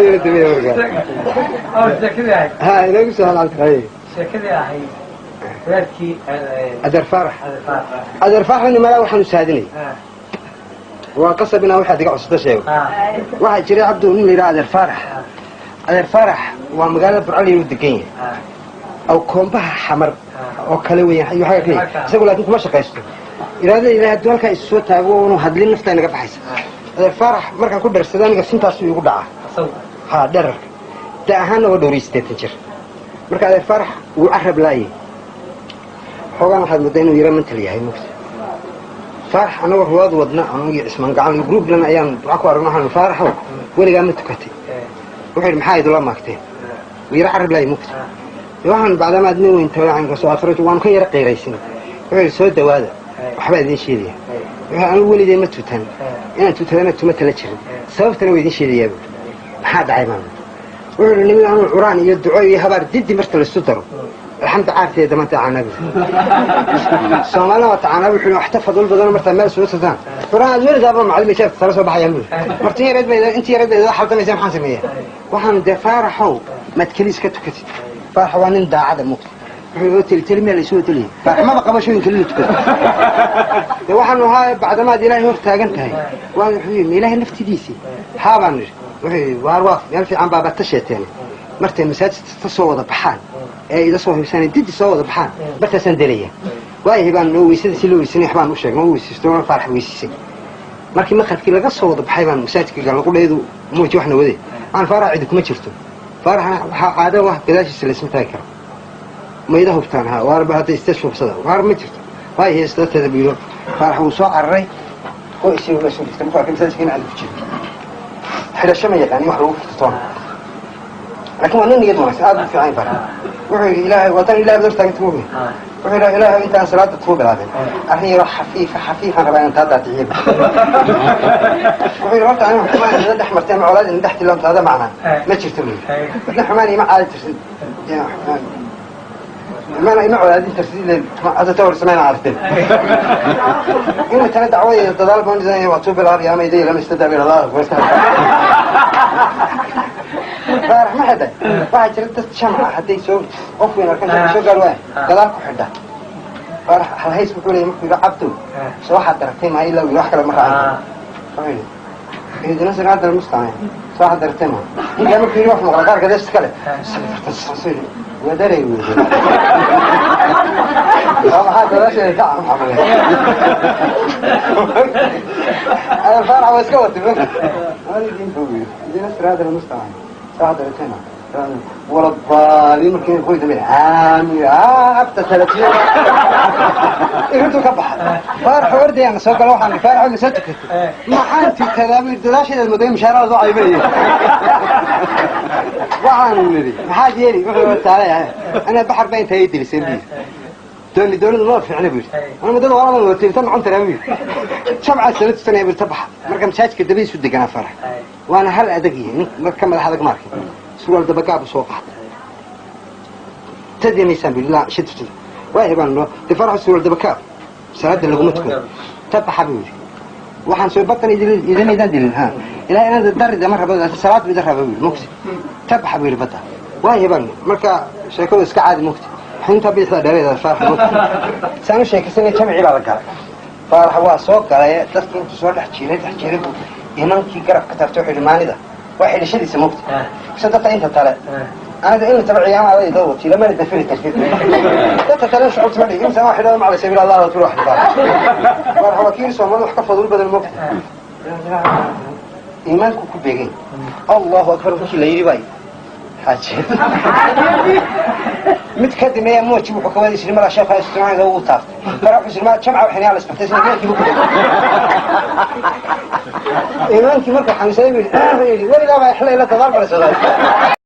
Yara dambeeya markaa. Oo sheekadii ahayd. Ha, inagu soo halcabtay. Sheekadii ahayd wadaadkii. Adeer Faarax. Adeer Faarax. Adeer Faarax malaa waxaanu saadinay. Waa qasab inaan waxaad iga cusubta sheego. Waxaa jiray, Cabdu, nin la yidhaha Adeer Faarax. Adeer Faarax waa magaalada Burcaliyu degan yahay, aw koombaha Xamar oo kale weeyaan ayuu xagga ka yahay isagu, laakiin kuma shaqaysto. Iraadada Ilahay, hadduu halkaa isu soo taago unu hadlin, naftaa inaga baxaysa. Adeer Faarax markaan ku dhersado aniga, sintaasu igu dhacaa. Asagu? Ha, dherarka da ahaanna waa 84 jir. Marka Adeer Faarax wuu carab laayay xoogaan, waxaad moodaa inuu yaro mental yahay, mugta. Faarax anagoo ruwaad wadna, anagii Cismaan Gacan iyo grouplan, ayaan duca ku aragno. Waxaanu, "Faaraxow, weligaa ma tukatay?" Wuxuu yidhi, "Maxaa idula maagteen?" Wuu yaro carab laayay, mugta. Waxaan bacdamaad nin weyn tahay soo akhriyo, waanu ka yaro qiiraysin. Wuxuu yidhi, "Soo dawaada, waxbaa idiin sheedaya." Wuxuu, "Anigu weligay ma tutan, inaan tutadana tuma tala jirin, sababtana waa idiin sheedayaa," buuri. "Maxaa dhacay?" Baan. Wuxuu yidhi, "Nimin anuu curaan iyo duco iyo habaar didi marta laisu daro, alxamdu caarteeda damaanta caanaa." Buuri, "Soomaalina waa tacaanaa." Wuxuu yidhi, "Waxta fadul badan martaa meel soo sataan curaan aad weligaaba macalin jeebka sala soo baxayaan," buuri. "Martin yareed bay intii yareed bay xaldamaysa, maxaan sameeyaa?" Waxaan dee, "Faaraxow, maad keliis ka tukatid?" Faarax waa nin daacada, mugta. Wuxuu oo teli teli meel laysu oteliya. Faarax maba qabashooyin keli la tukado. De waxaanu ahaa, bacdamaad Ilaahay hor taagan tahay waa. Wuxuu yidhi, "Ma Ilaahay naftidiisii?" "Haa," baan nidhi. Wuxuu yidhi, "Waar waa meel fiican baaba ta sheeteen, martay masaajidka ta soo wada baxaan ee ida soo hibsanay didi soo wada baxaan, markaasaan delaya." Waayahay baan noo, weysada si loo weysanay waxbaan u sheegnay, oo weysaysto. Faarax weysiisay. Markii maqribkii laga soo wada baxay baan masaajidka galnay. Qudhaydu muuji waxna wade aan Faarax cidi kuma jirto. Faaraxna waxaa caado wax gadaashiisa laysma taagi karo. "Mayda hubtaan?" "Ha." "Waarba hadda istees hubsada." "Waar ma jirto." "Waayahay, istateeda," buu yidhi. Faarax wuu soo cararay oo isiga la soo dhigtay. Markuu arkay masaajidka in cidi ku jiro, xidhasho ma yaqaanin wax lagu furto toona, laakiin waa nin niyad wanaagsan, aad u fiican. Faarax wuxuu yidhi, "Ilaahay wadan, Ilahay baad hortaaganta moogay." Wuxuu yidhi, "Ilaahay, intaan salaada kuu bilaabin, arrin yaroo xafiifa xafiifaan rabaa inaan taa daadiciyo." Wuxuu yidhi, "Horta aniga xumaan ina dhex martay ama colaad ina dhex tiloontaada macnaa ma jirto," buu yidhi. "Wadna xumaan ima caadi tirsid, xumaan ima colaadin tirsid, hadda ta hor samayna aragteen inuu tana dacwadeeda dadaal baan waa tuu bilaabaya ama iday lama istadaabay." Allah akbar. Faarax ma xidhay. Waxaa jira dad jamca hadday soo qof weyn arkan soo gaar waaya gadaal ku xidha. Faarax halhays wuxuu leeyahy, markuu yidhi, "Cabdow, soo waxaad daratay maa?" Ilaa wax kale ma raacin. Wuxuu yidhi, "اهدنا الصراط المستقيم, soo waxaad daratay maa?" Ninkaa markuu yidhi, wax maqla qaar gadees kale wadaray weyde. Waa maxaa gadaasheeda ka xamxamay? Faarax waa iska watay. اهدنا الصراط المستقيم, soo waxaad daratay maa? ولا الضالين. Markii qoy dambe, "Aamiin," abta 30 irintuu ka baxay. Faarax ordayaan soo galo. Waxaan, "Faarax, ma soo tukatay?" "Maxaan tukadaa?" buu yidhi. "Dadaasheedaad mooday mushaarada soo caybanaya." Waxaanu nidhi, "Maxaad yeeli?" Wuxuu taalay, "Ana baxar baa intaa ii dilisay," buu yidhi. "Dooni doonida ma fiicna," buu yidhi. "Ana muddada walaba watay inta noqon taraa," buu yidhi. "Jamca sala tusanaya," buu yidhi. Tabaxa marka masaajidka dabadiisu deganaa Faarax, waana hal adag yihi nin marka madax adag. Maarkay surwaal dabagaabu soo qaatay. "Tadinaysaan?" buu yidhi. "Laa shid waayahay," baan noo de. Faarax surwaal dabakaab salaada laguma tukado. "Tabaxa," buu yidhi. "Waxaan soo batan idin idaan dilin ha ilaa inaan darida ma rabo, salaad buu idan raba," buu yidhi. "Mugti tabaxa," buu yidhi. "Badda waayahay," baan. Marka sheekadu iska caadi, mugti xinta bidixda dheereeda Faarax mugti saan u sheekaysanay. Jamcii baa la galay. Faarax waa soo galay. Dadkii intuu soo dhex jiiray dhex jiiray buu inankii garab ka taabtay. Wuxuu yidhi, "Maanida waa xidhashadiisa mugti mise dadka inta tale aniga in taba ciyaama aday dad wati lamana dafiri kartid dadka kale socod ma dhigi inta wax xidhada macalay sabiil Allah la wax xidhaa." Faarax waa kii Soomaalida wax ka fadl badan, mugti iimaanku ku beegay. "Allahu akbar" markii la yidhi bay xaaje mid kadib ayaa mooji wuxuu ka wadi jiray mala sheekha isticmaalka ugu taaftay. Farax wuxuu yidhi, "Jamca waxay la isqabtay." Isna iimaankii buu ku dhegay. Iimaankii markuu xanuunsaday buu yidhi, "Weligaa baa ixla ila dadaal balaysadaa."